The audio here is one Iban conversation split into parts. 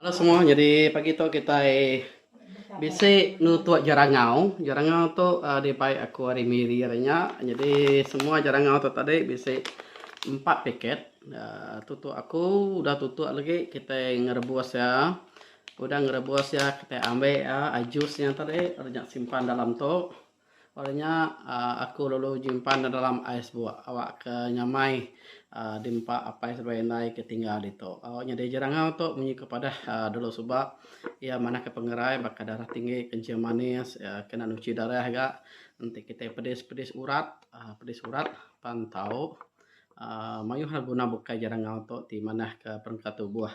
Halo semua, jadi pagi tu kitai bisi nutuk jerangau. Jerangau tu uh, dibai aku ari Miri hari nya. Jadi semua jerangau tu tadi bisi empat paket. Uh, tutuk aku udah tutuk lagi kitai ngerebus ya. Udah ngerebus ya kitai ambil ya uh, jus nya tadi nya simpan dalam tu. Udah nya aku lalu nyimpan ne dalam ais buk awak ke nyamai uhh diempa apai seduai indai ke tinggal ditu. Nyadi jerangau tu munyi ke padah dulu suba iya manah ke pengerai baka darah tinggi, kencing manis kena nuchi darah ga enti kitai pedis pedis urat uhh pedis urat pan tau uhh mayuh guna bukai jerangau tu ti manah ke perengka tubuh.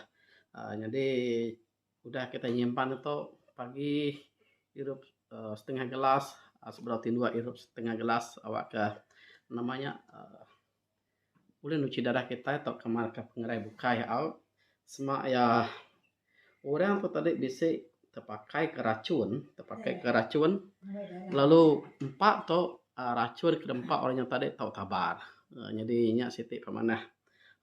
uhh Nyadi Udah kitai nyimpan tu pagi irup uhh setengah gelas sebedau tinduk irup setengah gelas awak ka nama nya uhh ulih nuchi darah kitai tauka marka pengerai bukai au. Sema iya orang tu tadi bisi tepakai ke rachun tepakai ke rachun lalu empa tu uhh rachun ke dempa orang nya tadi tau tabar. Nyadi nya siti pemanah.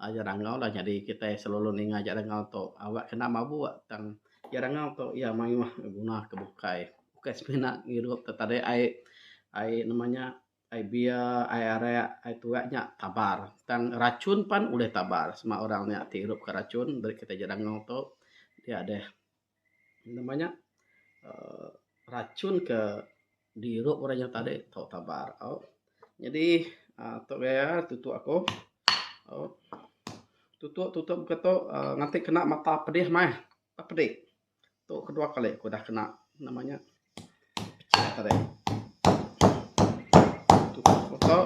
Ajar rangau lah nyadi kitai selalu ninga ajar rangau tu awak kena mabuk tang ajar rangau tu iya mayuh guna ke bukai. Bukai semina ngirup te tadi ai ai nama nya ai beer, ai arak, ai tuak nya tabar tang rachun pan ulih tabar sema orang nya ti irup ka rachun beri kitai ajar rangau tu dia deh. Nama nya uhh rachun ke diirup orang nya tadi tau tabar au. Nyadi uhh tu gaya tutuk aku au tutuk tutuk baka tu uhh nganti kena mata pedih meh pedi. Tu kedua kali aku dah kena nama nya pecah tadi. Tutuk tu.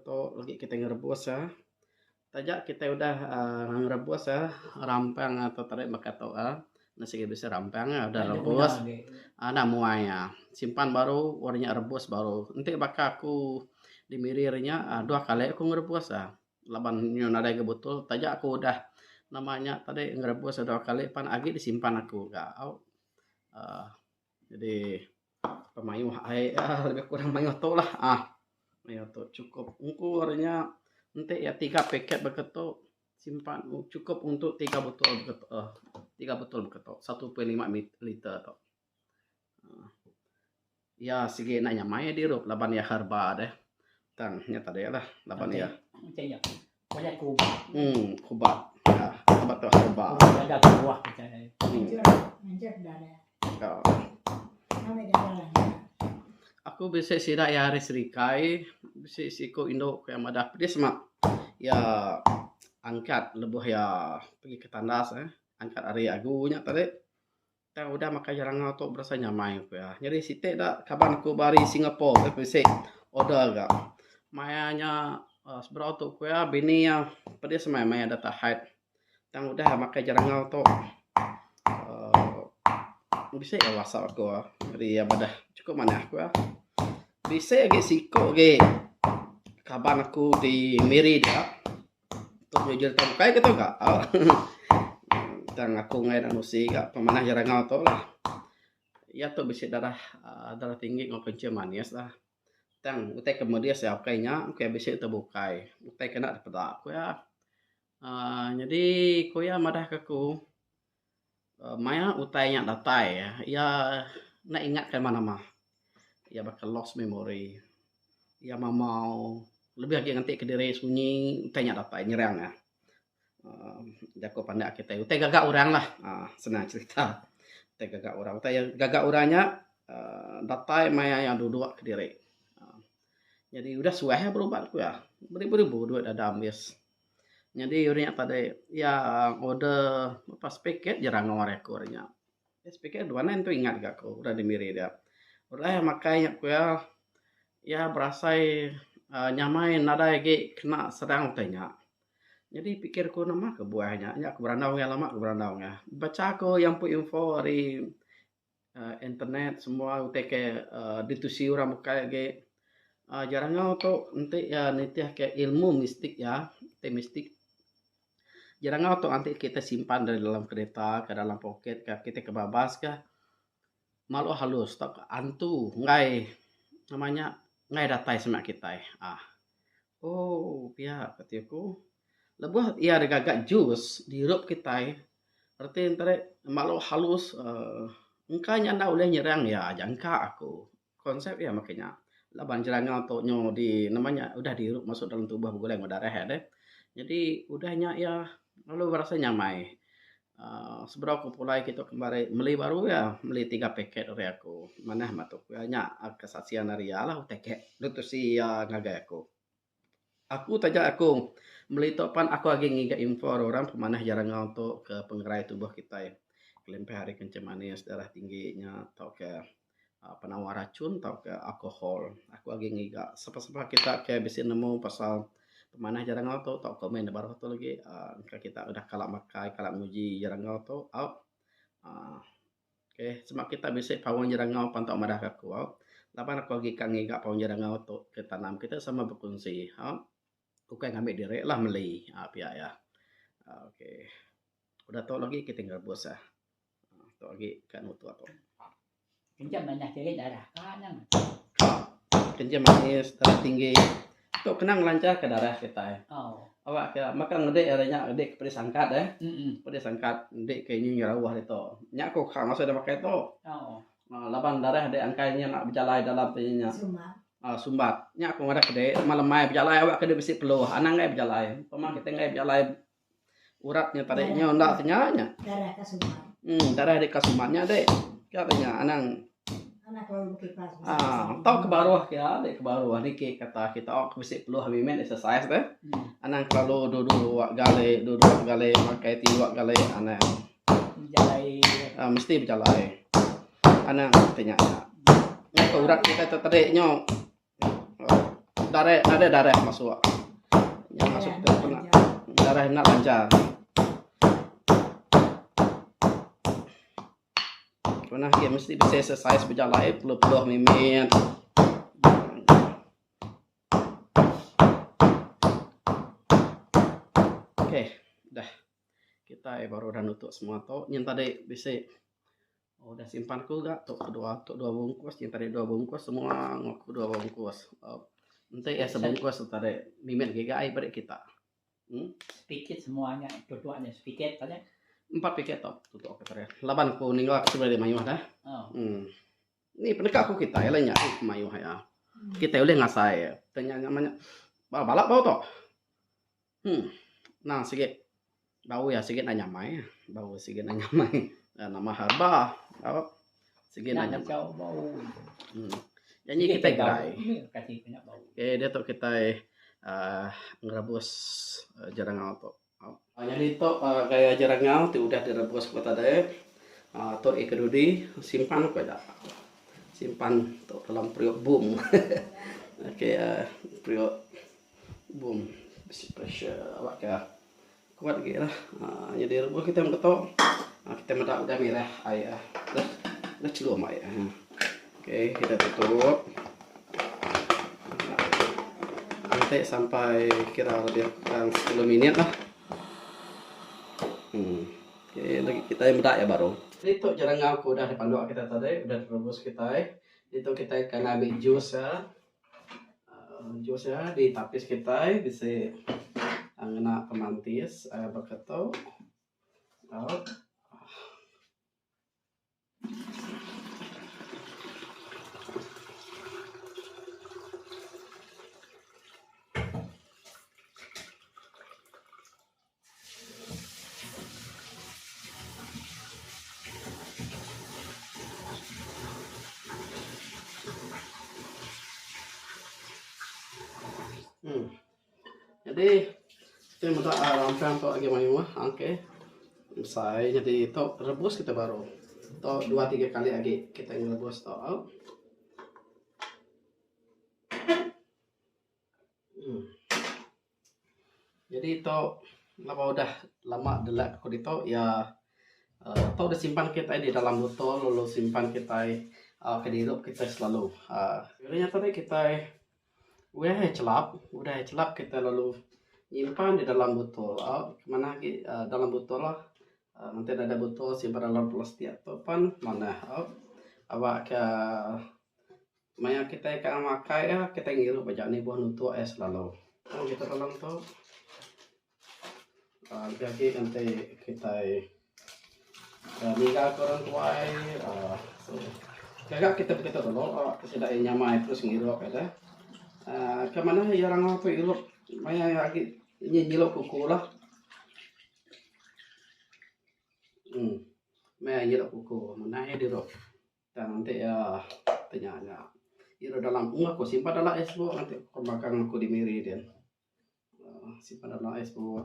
Lagi kitai ngerebus iya. Taja kitai udah uhh ngerebus iya rampang atau tarik baka tu uhh ne sigi bisi rampang iya udah rebus enda muai iya. Simpan baru wang nya rebus baru. Enti baka aku di Miri ri nya dua kali aku ngerebus iya. Laban nyu nadai ga betul taja aku udah nama nya tadi ngerebus dua kali pan agi disimpan aku ga au uhh jadi pemayuh ai lebih kurang mayuh tu lah uhh mayuh tu chukup ungkur nya enti iya tiga paket baka tu simpan chukup untuk tiga botol baka tu uhh tiga botol baka tu satu point lima liter tu. Iya sigi enda nyamai dirup laban iya herba deh. Tang nya tadi lah laban iya. Uhh ubat ubat tu herba. Aku bisi sida iya ari Serikai bisi siku indu ku iya madah pedis amat iya angkat lebuh iya pegi ke tandas eh angkat ari agu nya tadi. Tang udah makai jerangau tu berasa nyamai ku iya. Nyadi siti da kaban aku ba ari Singapore ke bisi order ga. Maya nya uhh seberau tu ku iya bini iya pedis meh maya data haid. Tang udah makai jerangau tu uhh bisi ga whatsapp aku nyadi iya madah chukup manah ku iya. Bisi agi siku agi kaban aku di Miri dia. Tu meh jerita bukai ke tu ga. Tang aku enggai enda nusi ga pemanah jerangau tu lah. Iya tu bisi darah uhh darah tinggi enggau kencing manis lah. Tang utai ke medis iya ukai nya ukai bisi utai bukai. Utai ke enda dipeda ku iya. uhh Nyadi ku iya madah ka aku uhh maya utai nya datai iya enda ingat ka nama nama. Iya baka lost memory. Iya mamau lebih agi nganti kediri sunyi utai nya datai nyerang iya. uhh Jaku pandak kitai utai gaga orang lah uhh senang cerita. Utai gaga orang. Utai gaga orang nya uhh datai maya iya duduk kediri. Nyadi udah suah iya berubat ku iya. Beribu-ribu duit dada ambis. Nyadi orang nya tadi iya order pas paket jerangau ari aku hari nya. Speaker dua nai entu ingat ga aku udah di Miri dia. Udah makai nya ku iya, iya berasai uhh nyamai nadai agi kena serang utai nya. Nyadi pikir ku nama kebuah nya, nya ku berandau ngan lama ku berandau ngan. Bacha ku iya empu info ari uhh internet semua utai ke uhh ditusi orang bukai agi. uhh Jerangau tu enti iya nitih ke ilmu mistik iya, ti mistik Jerangau tu enti kitai simpan da dalam kereta ka dalam poket ka kitai ke babas ka. Makhluk halus tauka antu enggai nama nya enggai datai sema kitai aaa ooh pia ku ti aku. Lebuh iya digaga jus dirup kitai reti ne tadi makhluk halus aaa engka nya enda ulih nyerang iya jangka aku. Konsep iya maka nya laban jerangau tu nyu di nama nya udah dirup masu dalam tubuh begulai enggau darah iya deh. Jadi udah nya iya lalu berasai nyamai aaa sebedau ku pulai kitu kemari meli baru iya meli tiga paket ari aku manah meh tu ku iya nya kesaksian ari iya lah utai ke ditusi iya ngagai aku. Aku taja aku meli tu pan aku agi ngiga info ari orang pemanah jerangau tu ke pengerai tubuh kitai kelimpah ari kencing manis darah tinggi nya tauka aaa penawar rachun tauka alkohol. Aku agi ngiga sapa sapa kita ke bisi nemu pasal pemanah jerangau tu tau komen da baruh tu lagi aaa engka kita udah kala makai kala nguji jerangau tu au aaa. Okay, sema kita bisi paung jerangau pan tau madah ka aku au. Laban aku agi ka ngiga paung jerangau tu ke tanam kita sama bekunsi au. Ukai ngambi diri lah meli aaa pia iya. Okay. Udah tu lagi kita ngerebus ah. Tu agi ka nutuk tu. Kencang manis tinggi darah ka nang. Ka. Kencang manis darah tinggi. Tu kena ngelancar ka darah kitai. Oh. Awak ke maka ngedik ari nya ngedik ke pedis angkat eh. Mm. Pedis angkat ngedik ke nyu nyerauh ditu. Nya ku ka masa da makai tu. Oh. Laban darah dek angkai nya nak bejalai dalam ti nya. Sumbat. Uh, sumbat. Nya ku madah kedik ma lemai bejalai awak ke dek bisi peluh anang enggai bejalai. Pema kita enggai bejalai urat nya tadi nya enda ti nya nya. Darah ka sumbat. Hmm, darah dek ka sumbat nya dek. Ka ti nya anang Anak kelalu bekipas. Ah, tau ke baruh kia dek ke baruh niki kata kita ok bisi peluh mimit exercise deh. Anang kelalu duduk galik duduk galik makai tinduk galik anang. Bejalai. Ah, mesti bejalai. Anang ti nya nya. Nya ke urat kita tu tadi nyo. Darah nadai darah masuk. Nya masuk tu pernah. Darah enda lancar. Pernah agi mesti bisi exercise bejalai peluh-peluh mimit. Okey, dah. Kitai baru dah nutuk semua tu. Nyin tadi bisi udah simpan ku ga tu dua tu dua bungkus nyin tadi dua bungkus semua aku dua bungkus. Enti iya sebungkus tu tadi mimit giga ai beri kita. Hmm. Sepikit semua nya tutuk nya sepikit pa nya. Empat pikit tu tutuk aku tadi. Laban ku ninggal aku sebedau mayuh dah. Oh. Hmm. Ni peneka aku kitai lah nya mayuh iya. Kitai ulih ngasai. Tanya nya manya. Ba balak bau tu. Hmm. Nang sigi bau iya sigi enda nyamai. Bau sigi enda nyamai. Nama herba. Tau. Sigi enda nyamai. Bau. Hmm. Janji kitai gerai. Okay, diatu kitai uhh ngerebus jerangau tu. Nyadi tu gaya jerangau ti udah direbus ku tadi. uhh Tu iya ke dudi simpan ku aja. Simpan tu dalam periuk boom. Okay uhh periuk boom bisi pressure awak ka kuat agi lah. uhh Nyadi rebus kitai mega tu kitai meda udah mirah ai uhh dah chelum ai uhh. Okay kita tutup. Enti sampai kira lebih kurang sepuluh minit lah. Hmm. Okay, lagi kita meda ya baru. Jadi tu jerangau ke udah dipanduk kita tadi, udah direbus kitai. Ditu kitai akan ambil jus ya. Uh, jus ya ditapis kitai bisi ngena pemantis uh, baka tu. Au. Hmm. Jadi kita meda rampang tu agi mayuh okey. Besai jadi tu rebus kita baru. Tu dua tiga kali agi kita ngerebus tu. Hmm. Jadi tu lama udah lama delak aku ditu iya uhh tu udah simpan kitai di dalam botol lalu simpan kitai uhh ke dirup kitai selalu uhh. Nya tadi kitai Udah iya chelap, udah iya chelap kita lalu nyimpan di dalam botol au manah agi uhh dalam botol lah uhh enti nadai botol simpan dalam plastik tu pan manah au. Awak ka maya kitai ka makai iya kitai ngirup aja nibuh nutuk iya selalu. Tang kita dalam tu uhh lebih agi enti kitai uhh ninggal ke orang tuai uhh so gaga kita begitu dulu awak ke sida iya nyamai terus ngirup iya deh. uhh Ke manah iya rangau tu irup maya iya agi nyilu kuku lah. uhh Maya nyilu kuku manah iya dirup. Tang enti iya ti nya nya irup dalam ungah ku simpan dalam ais buk enti ku magang aku di Miri din uhh simpan dalam ais buk.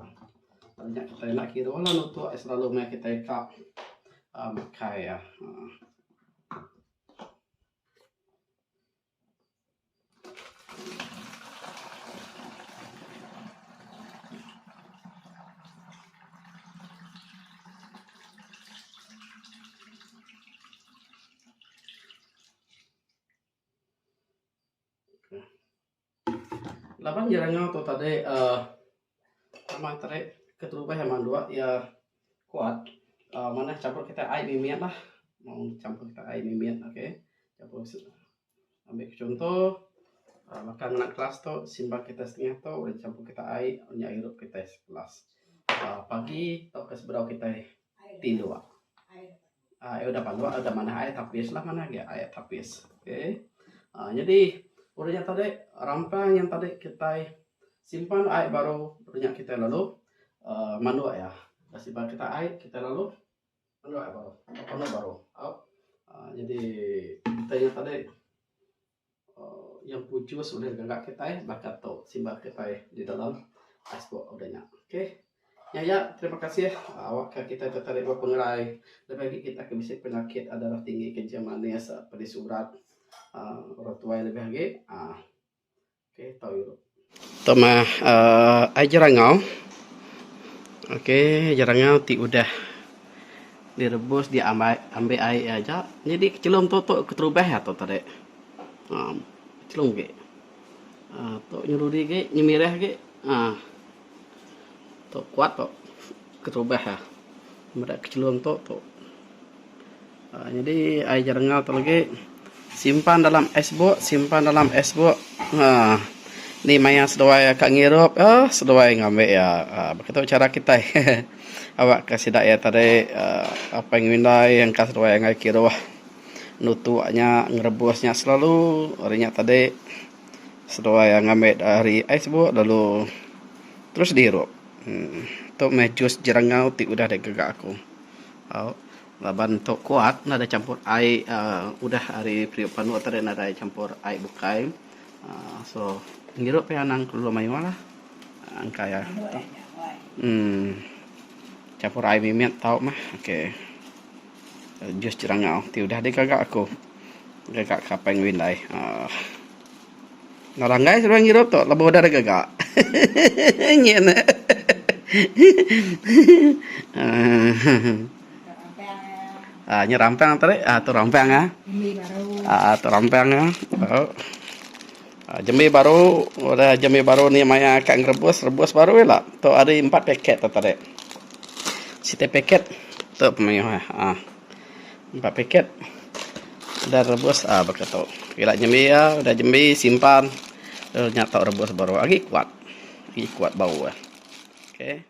Nya kitai enda kiruh lah nutuk selalu meh kitai ka uhh makai uhh. Laban jerangau tu tadi uhh nama tadi keterubah iya manduk iya kuat uhh manah champur kitai ai mimit lah mung champur kitai ai mimit okay champur Ambi ke chunto baka ngena kelas tu simba kitai setengah tu champur kitai ai nya irup kitai sekelas pagi tauka sebedau kitai tinduk. Ai udah panduk udah manah ai tapis lah manah agi ai tapis okay. Nyadi udah nya tadi rampang yang tadi kitai simpan ai baru udah nya kitai lalu manduk iya. Simpan kitai ai kitai lalu. Anu ai baru, anu baru. Au. Uh, jadi kita yang tadi uh, yang pujus ulih gaga kitai baka tu simba kitai di dalam icebox udah nya. Okey. Ya ya, terima kasih uh, awak ke kita tertarik ba pengerai. Lebih lagi kita ke bisi penyakit darah tinggi, kencing manis, pedis urat, uh, orang tuai lebih lagi. Uh, Okey, tau irup. Tu mah uhh ai jerangau. Okey, jerangau ti udah direbus diambai ambi ai iya aja. Nyadi chelum tu tu keterubah iya tu tadi. uhh Chelum agi. uhh Tu nyeruri agi nyemirih agi uhh Tu kuat tu keterubah iya. Meda ke chelum tu tu. Nyadi ai jerengau tu lagi simpan dalam ais buk simpan dalam ais buk uhh ni maya seduai ka ngirup uhh seduai ngambi iya uhh baka tu chara kitai hehe awak ka sida iya tadi uhh apai enggau indai engka seduai enggai kiruh nutuk nya ngerebus nya selalu ari nya tadi seduai ngambi ari ais buk lalu terus diirup uhh tu meh jus jerengau ti udah digaga aku. Au laban tu kuat nadai champur ai uhh udah ari periuk panu tadi nadai champur ai bukai uhh so ngirup pia anang kelalu mayuh lah engka iya uhh champur ai mimit tau mah okay jus jerangau ti udah digaga aku gaga ka apai enggau indai uhh. Ngeranggai seduai ngirup tu lebuh udah digaga. Nyin. Ah nya rampang tadi. Ah tu rampang ah. Ah tu rampang ah. Ah jembi baru udah jembi baru ni maya ka ngerebus rebus baru ila. Tu ari empat paket tu tadi. Siti paket tu pemayuh ah. Empat paket udah rebus ah baka tu. Ila jembi iya udah jembi simpan lalu nya tau rebus baru agi kuat. Agi kuat bau iya. Okay.